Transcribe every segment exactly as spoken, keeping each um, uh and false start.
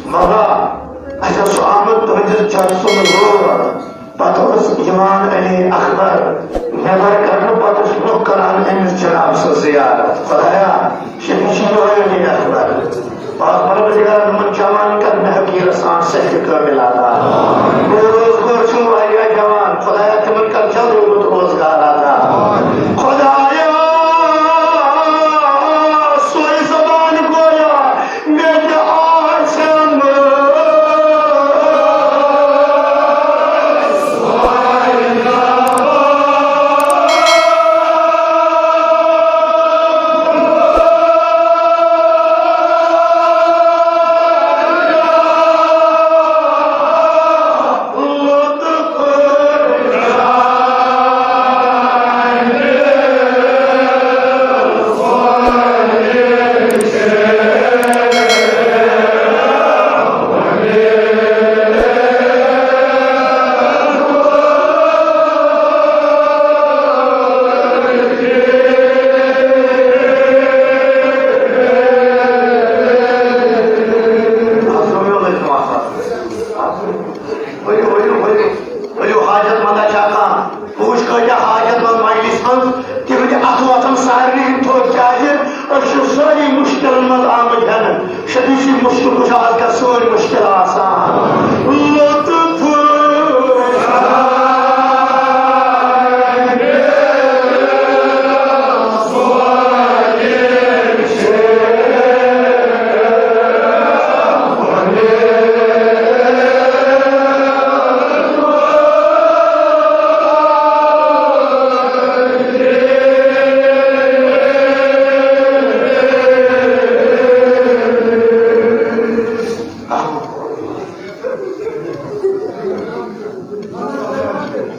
مگر اَسہِ اوس آمُت تُہٕنٛدِس جَد سُنٛد روح۔ پتہٕ اوس یِوان علی اکبر نٮ۪بر کڑنہٕ، پتہٕ اوس لُکھ کران أمِس جناب سٕنٛز زیارت۔ خدایا، شفیع چھُ یِہوٚے علی اکبر۔ پاک پروردگار، یِمن جوان کر مےٚ حقیٖرس سان صحت کامل عطا۔ بے روزگار چھُ واریاہ جوان، خدایا، تِمن کر جلدی رُت روزگار عطا۔ خدایا، سۄے زبان گویا مےٚ تہِ آسٮ۪م۔ ؤلِو، ؤلِو، ؤلِو، ؤلِو، حاجت مندا چھا کانٛہہ؟ بہٕ وٕچھٕ کٲتیٛاہ حاجت منٛد مجلس منٛز، تِہنٛدِ اَتھٕ وۄتھن سارنٕے ہٕنٛدۍ تھوٚد۔ کیٛازِ؟ أسۍ چھِ سٲری مُشکِلن منٛز آمٕتۍ ہٮ۪نہٕ۔ شدیٖد مُشکِل کُشا آز کَر سٲنۍ مُشکِل آسان۔ لطف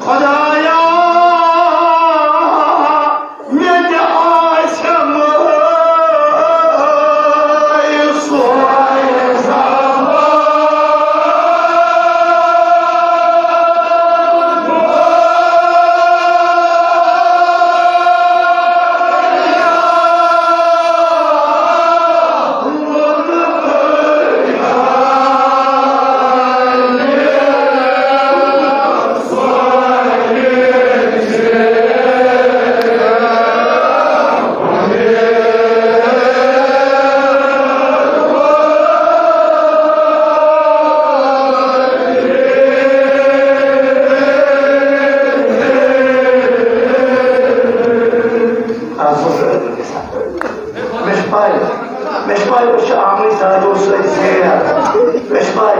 خدایا، مےٚ تہِ آسٮ۪م سۄے زبان۔ مےٚ چھِ پَے، مےٚ چھِ پَے، أسۍ چھِ آمٕتۍ دادیو سۭتۍ زیر۔ مےٚ چھِ پَے۔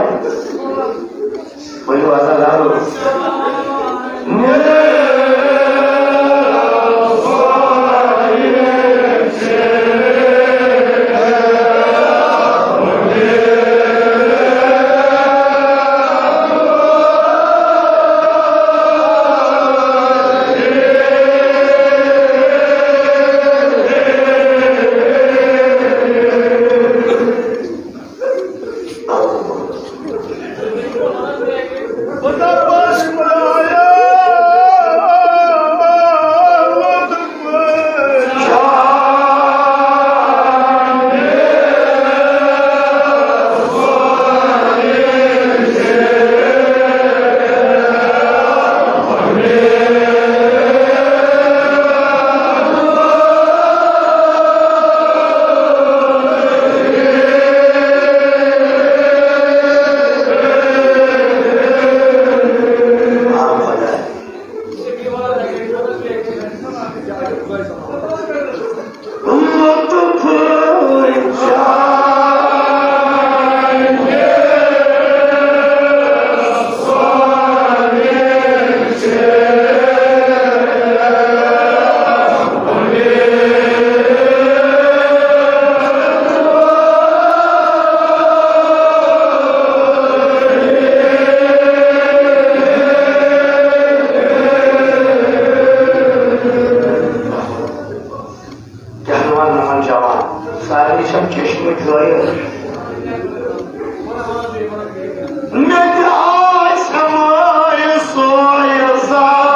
ؤلِو، عزادارو۔ کیٛاہ نوان نوان جوان، سارنٕے چھَم چشمہٕ جٲیِتھ۔ مےٚ تہِ آسہِ ہمایہِ سۄے زبان۔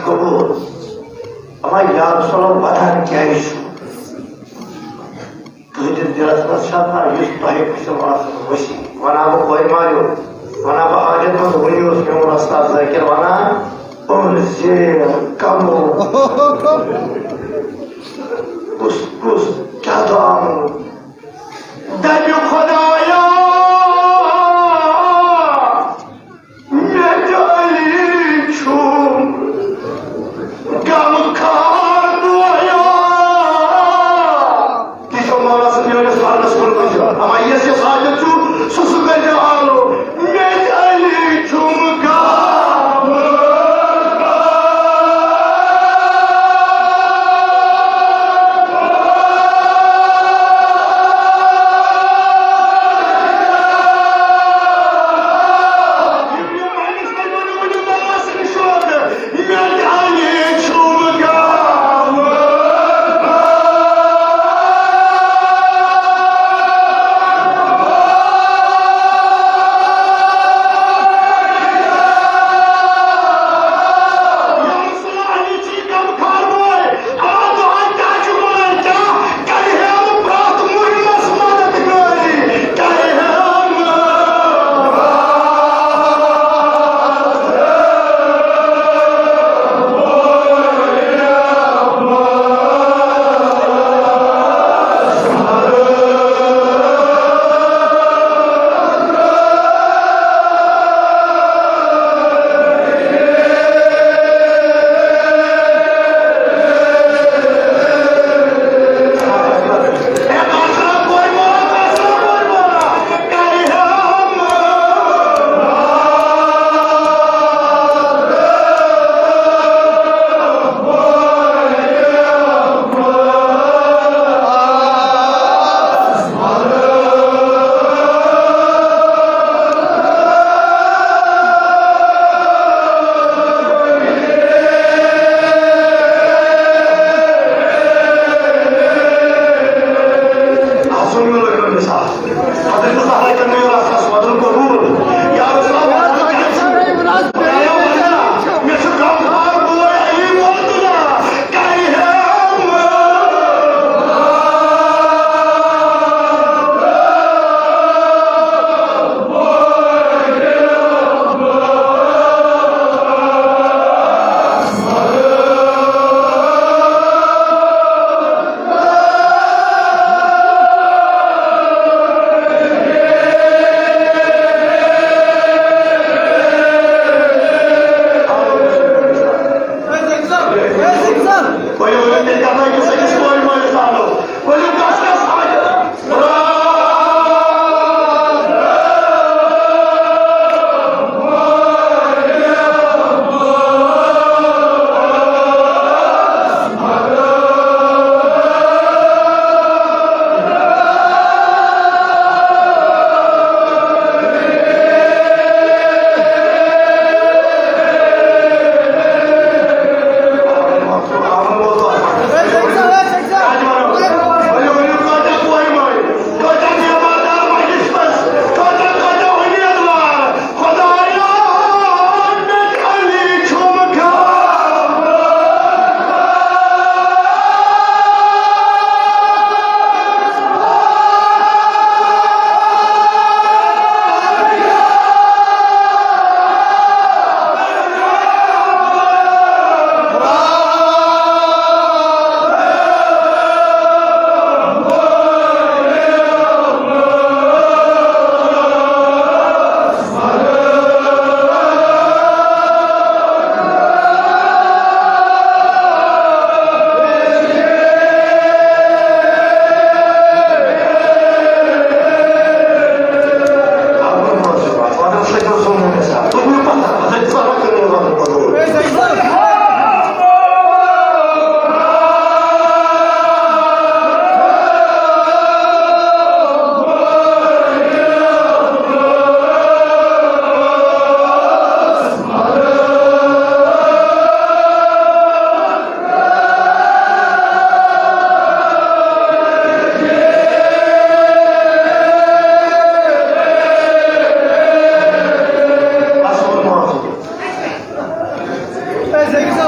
قبول۔ اما یا رسول اللہ، ودان کیازِ چھُ؟ تُہٕنٛدِس دِلس منٛز چھا کانٛہہ یُس تۄہہِ پرٛژھِو آسُن وٕچھِ؟ وَنان بہٕ کورِ مالیُن، وَنان بہٕ حاجت منٛز، وٕنی اوس میون وۄستاد ذٲکِر وَنان، اوٚن زیٖر کمو۔ کُس کُس کیٛاہ دامُت؟ دَپہِ خۄدایا، مےٚ تہِ علی چھُم غمخار بویا۔ تہِ چھُ مولا سٕنٛدِ میٲنِس پرنَس کُن وٕچھُن۔ اما یَس یَس حاجت چھُ، سُہ سُہ کٔرۍزیو آلو۔ مےٚ تہِ علی چھُم غمخار۔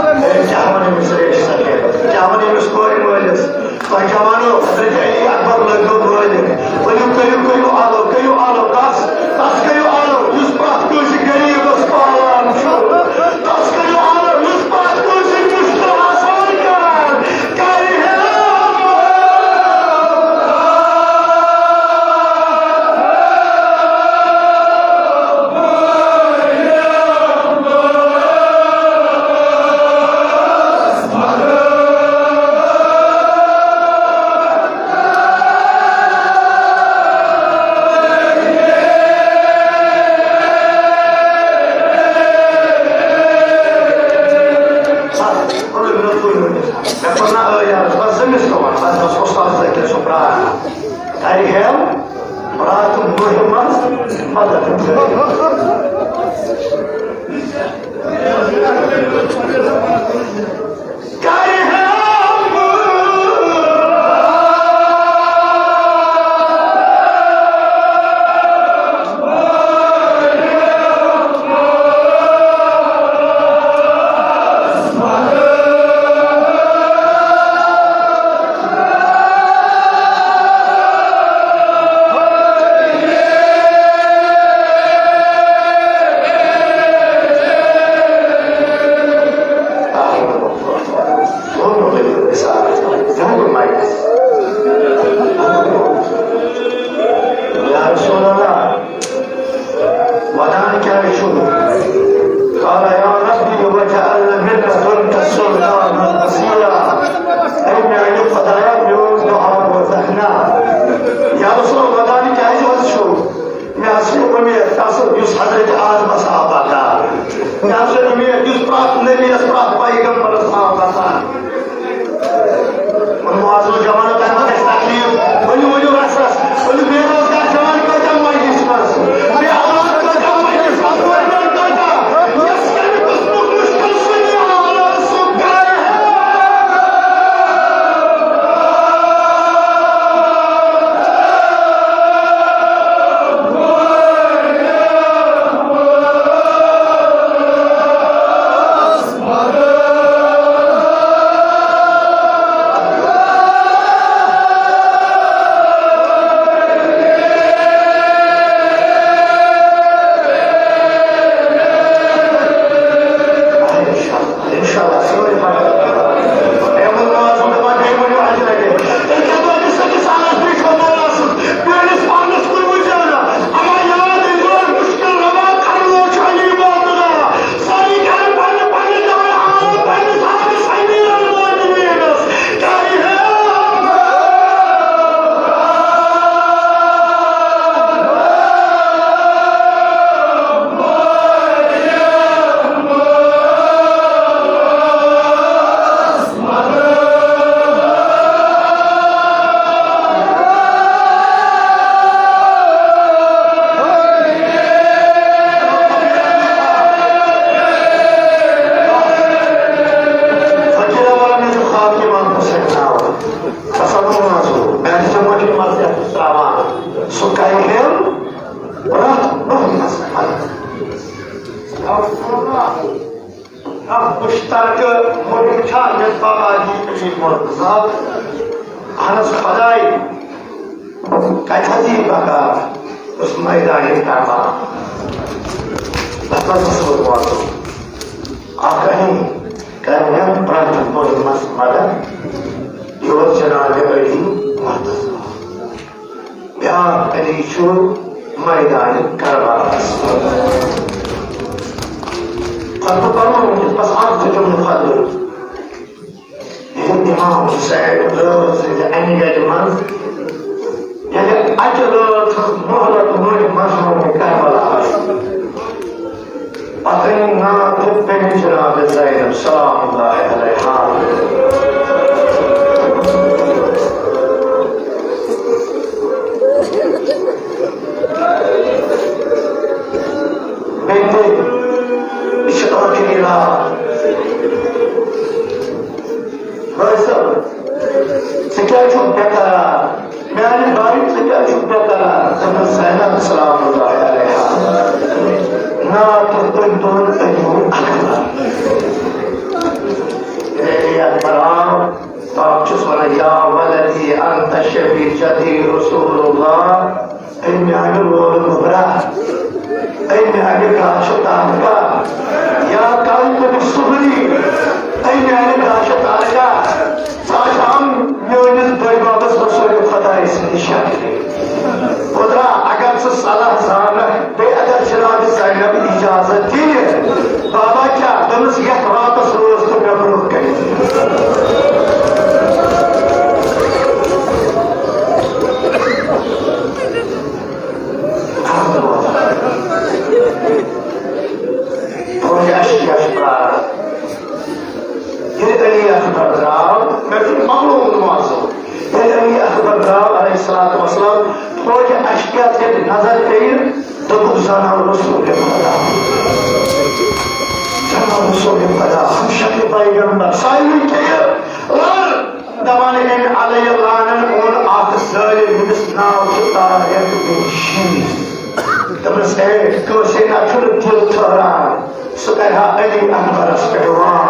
ہے، کیٛاہ وَنہٕ أمِس ریشہِ سفید؟ کیٛاہ وَنہٕ أمِس کورِ مٲلِس؟ تۄہہِ کیٛاہ وَنو؟ حضرت علی اکبر لٲگِو مٲلِس۔ ؤنِو، کٔرِو، کٔرِو آلو، کٔرِو آلو، تَس، تَس کٔرِو آلو، یُس پرٛٮ۪تھ کٲنٛسہِ غریٖبَس پالان چھُ۔ تَس کٔرِو آلو، یُس پرٛٮ۪تھ کٲنٛسہِ مُشکِل آسان کران۔ مےٚ کوٚر نہ ٲیار، بس زٔمِس تہِ وَن، بس، بس اُستاد زٲکِر صٲب پرٛاران۔ کرِ ہے براتہٕ مُہِم منٛز مدد۔ کرِ ہے یا رسول اللہ، ودان کیٛازِ چھُ؟ قال یا ربی وجعلنی من لدنک سلطانا نصیرا۔ اے میانہِ خدایا، میون دعا بوزکھ نا۔ یا رسول، ودان کیٛازِ حظ چھُ؟ مےٚ حظ چھِ اُمید، قسم، یُس حضرت آدمس آو پکان۔ مےٚ حظ چھِ اُمید، یُس پرٛٮ۪تھ نبیَس، پرٛٮ۪تھ پیغمبرس آو پکان۔ وۄنۍ معزز جوانو، تۄہہِ ما گژھِ تکلیف؟ ؤلِو، ؤلِو رسس، ؤلِو بے روزگار جوان کۭتیٛاہ مجلس منٛز، بے اولاد کۭتیٛاہ مجلس منٛز، کورِ کۭتیٛاہ، یۄس کمہِ قٕسمُک مُشکل سُہ یہِ آلو سُہ کرِ۔ انشاءاللہ، سٲری پَرن۔ اے ووٚن ناز، ووٚن دَپان، بیٚیہِ ؤنِو اَتہِ لَگہِ۔ تیٚلہِ کیٛاہ دۄدِس أکِس آنَس بیٚیہِ چھُ وَنان آسُن؟ میٛٲنِس پانَس کُن وٕچھِو نہٕ۔ اَما یاد أنۍ زیو، مُشکِل رَوا کَرُن وول چھُ علی بابُ اللہ۔ سٲری کَرن پننہِ پننہِ جایہِ عمل، پننِس حالَس سمیٖرَن وٲتۍ ویٖنَس۔ کیٛاہ یہِ ہے؟ فقیرہ والا، مےٚ چھُ خواب یِوان حُسین ناوٕ۔ تصور منٛز گوٚو، مےٚ چھِ مٔٹھِ منٛز یَتھ ترٛاوان۔ سُہ کَرِ ہیوٚن رَتھ برونٛہہ منٛز۔ اَتھ مُشترکہٕ مُلک چھا مےٚ پَتہ یہِ أمیٖر مرتضیٰ؟ اَہن حظ خۄداے، کَتہِ حظ یی بکار؟ یُس میدانِ کربلا۔ تَتھ منٛز اوس بہٕ واتُن۔ اَکھ اَنہِ کَرِ مےٚ پرٛٮ۪تھ مُلکَس مدد۔ یہِ اوس جناب علی مرتضیٰ۔ بیٛاکھ علی چھُ میدانِ کربلاہَس منٛز۔ پَتہٕ پَرُن وٕنکیٚس بَس اَکھ زٕ جُملہٕ خۄطبہٕ۔ ییٚلہِ امام حسین رٲژ سٕنٛزِ اَنہِ گَٹہِ منٛز، ییٚلہِ اَکہِ رٲژ ہٕنٛز مۄہلت مٔلۍ مظلوٗمِ کربلاہَس، پتہٕ أنۍ نعت بیٚنہِ جناب زینب سلام اللہ علیہا۔ بیٚنہِ، یہِ چھِ ٲخری راتھ۔ بٲے صٲب، ژٕ کیٛازِ چھُکھ بے قرار؟ میانہِ بایہِ، ژٕ کیٛازِ چھُکھ بے قرار؟ دوٚپمَس، زینب سلام اللہ علیہا، نعت تہٕ تُہۍ تُہُنٛد علی اکبر۔ انت شفیع جدی رسول اللہ، اے میانہِ لولہٕ مُبرا، اے میانہِ گاشہِ تارکا، یا کل تُلہِ سُہری، اے میانہِ گاشہِ تارکا، ژٕ آسان میٲنِس بٔڈۍ ببس رسول خدایہِ سٕنٛدِ شکلہِ۔ خۄدا، اگر ژٕ صلاح زانکھ، بیٚیہِ اگر جناب زینب اجازت دِیہِ، بابا کیٛاہ دوٚپمَس، یَتھ راتَس روز تہٕ مےٚ برونٛہہ کَنہِ۔ فوج اَسہِ کیٛاہ چھُ پرٛاران؟ ییٚلہِ علی اکبر درٛاو، مےٚ چھُ مۄکلومُت معازٕ۔ ییٚلہِ علی اکبر درٛاو علیہ الصلوۃ والسلام، فوج اَسہِ کیٛاہ ییٚلہِ نظر پیٚیہِ، دوٚپُکھ، زنان رسول خدا، زنان رسول خدا، ہم شکل پیغمبر، سایوٕے کھیٚیہِ لَر۔ دَپان أمۍ علیہ لعنن اوٚن اکھ ظٲلِم، ییٚمِس ناو چھُ طارق بن شیش۔ دوٚپنَس، ہے، کٲنٛسے نہ چھُنہٕ دِل ٹھٔہران، سُہ کَرِ ہا علی اکبرس پٮ۪ٹھ وار۔